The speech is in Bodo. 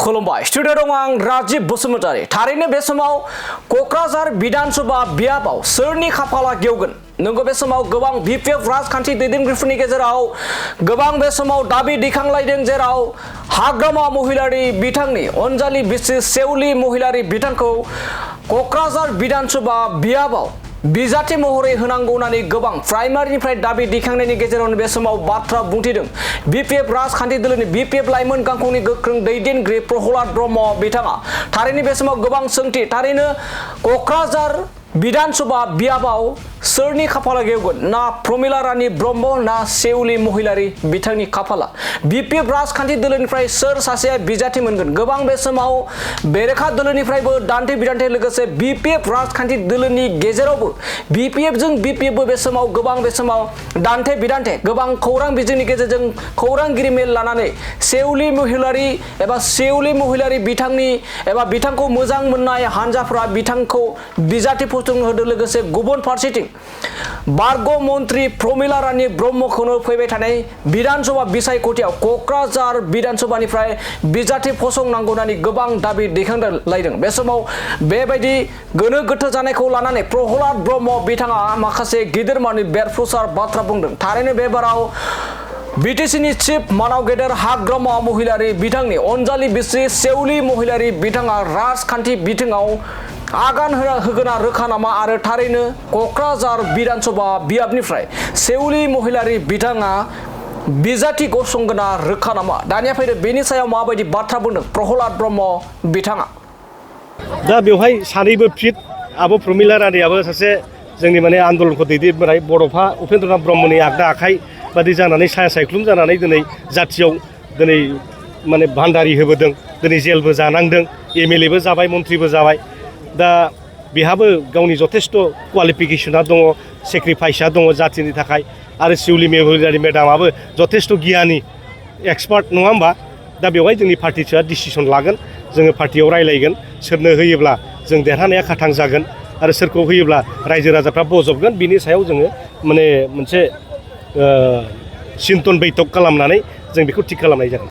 खुलुमबाय स्टुडियो दं आं राजीव बसुमतारी थारैनो बे समाव कक्राझार विधानसभा बियाबाव सोरनि खाफाला गेवगोन नंगौ बे समाव गोबां बिपिएफ राजखान्थि दैदेनगिरिफोरनि गेजेराव गोबां बे समाव दाबि दैखांलायदों जेराव हाग्रामा महिलारि बिथांनि अनजालि बिसि सेउलि महिलारि बिथांखौ कक्राझार विधानसभा बियाबाव बिजाथि महरै होनांगौ होननानै गोबां प्राइमारिनिफ्राय दाबि दैखांनायनि गेजेरावनो बे समाव बाथ्रा बुंथिदों बिपिएफ राजखान्थि दोलोनि बिपिएफ लाइमोन गांखंनि गोख्रों दैदेनगिरि प्रहलाद ब्रह्म बिथाङा थारैनो बे समाव गोबां सोंथि थारैनो कक्राझार विधानसभा बियाबाव सोरनि खाफाला गेवगोन ना प्रमिला रानी ब्रह्म ना सेउलि महिलारि बिथांनि खाफाला बिपिएफ राजखान्थि दोलोनिफ्राय सोर सासेया बिजाथि मोनगोन गोबां बे समाव बेरेखा दोलोनिफ्रायबो दान्थे बिदान्थे लोगोसे बिपिएफ राजखान्थि दोलोनि गेजेरावबो बिपिएफजों बिपिएफबो बे समाव गोबां बे समाव दान्थे बिदान्थे गोबां खौरां बिजोंनि गेजेरजों खौरांगिरि मेल लानानै सेउलि महिलारि एबा सेउलि महिलारि बिथांनि एबा बिथांखौ मोजां मोननाय हान्जाफोरा बिथांखौ बिजाथि फसंनो होदों लोगोसे गुबुन फारसेथिं बारग' मन्त्रि प्रमिला रानी ब्रह्मखौनो फैबाय थानाय विधानसभा बिसायख'थियाव कक्राझार विधानसभानिफ्राय बिजाथि फसंनांगौ होननानै गोबां दाबि दैखांलायदों बे समाव बेबायदि गोनो गोथो जानायखौ लानानै प्रहलाद ब्रह्म बिथाङा माखासे गिदिरमानि बेरफ्रुसार बाथ्रा बुंदों थारैनो बे बाराव बिटिसिनि चिफ मानाव गेदेर हाग्रामा महिलारि बिथांनि अनजालि बिसि सेउलि महिलारि बिथाङा राजखान्थि बिथिङाव आगान होगोना रोखा नामा आरो थारैनो कक्राझार विधानसभा बियाबनिफ्राय सेउलि महिलारि बिथाङा बिजाथि गसंगोना रोखा नामा दानिया फैदो बेनि सायाव माबायदि बाथ्रा बुंदों प्रहलाद ब्रह्म बिथाङा दा बेवहाय सानैबो फिट आब' प्रमिला रानीयाबो सासे जोंनि माने आन्दलनखौ दैदेनबोनाय बड'फा उपेन्द्रनाथ ब्रह्मनि आगदा आखाइ बादि जानानै साया सायख्लुम जानानै दिनै जाथियाव दिनै माने भान्डारि होबोदों दिनै जेलबो जानांदों एमएलएबो जाबाय मन्थ्रिबो जाबाय दा बेहाबो गावनि जथेस्थ' क्वालिफिकेसना दङ सेक्रिफाइसआ दङ जाथिनि थाखाय आरो सेउलि महिलारि मेडामाबो जथेस्थ' गियानि एक्सपार्ट नङा होमबा दा बेवहाय जोंनि पार्टिआ डिसिसन लागोन जोङो पार्टियाव रायलायगोन सोरनो होयोब्ला जों देरहानाया खाथां जागोन आरो सोरखौ होयोब्ला रायजो राजाफ्रा बजबगोन बिनि सायाव जोङो माने मोनसे सिन्तन बैठक खालामनानै जों बेखौ थिग खालामनाय जागोन